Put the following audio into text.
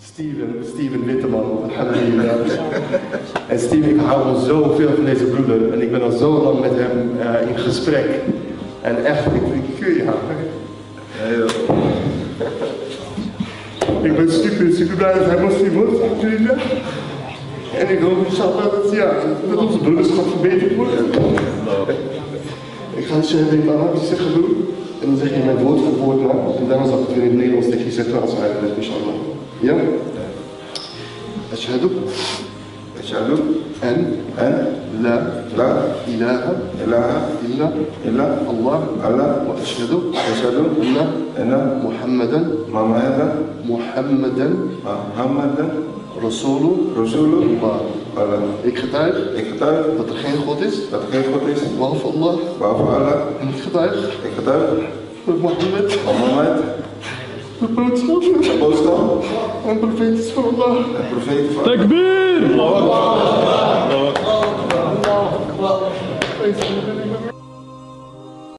Steven Witteman, alhamdulillah. En Steven, ik hou al zoveel van deze broeder en ik ben al zo lang met hem in gesprek. En echt, ja. Ik ben super, super blij dat hij moslim wordt, alhamdulillah. En ik hoop inshallah dat, ja, dat onze broederschap verbeterd wordt. Ik ga het je even Arabisch zeggen, broer. En dan zeg je mijn woord voor woord na. En daarna zal ik het weer in het Nederlands tegen je zeggen als uitleg, inshallah. Ja? أشهد أشهد أن أن لا لا إله إله إلا إلا الله الله وأشهد أشهد أن أن محمدا محمدا محمدا محمدا رسول رسول الله. الله. Ik getuig Ik getuig dat er geen God is dat er geen God is behalve Allah. Behalve Allah. En ik getuig Ik getuig dat Mohammed Mohammed de boodschap de boodschap en profeet is van Allah. En profeet van Allah. Takbir! Allahu Akbar.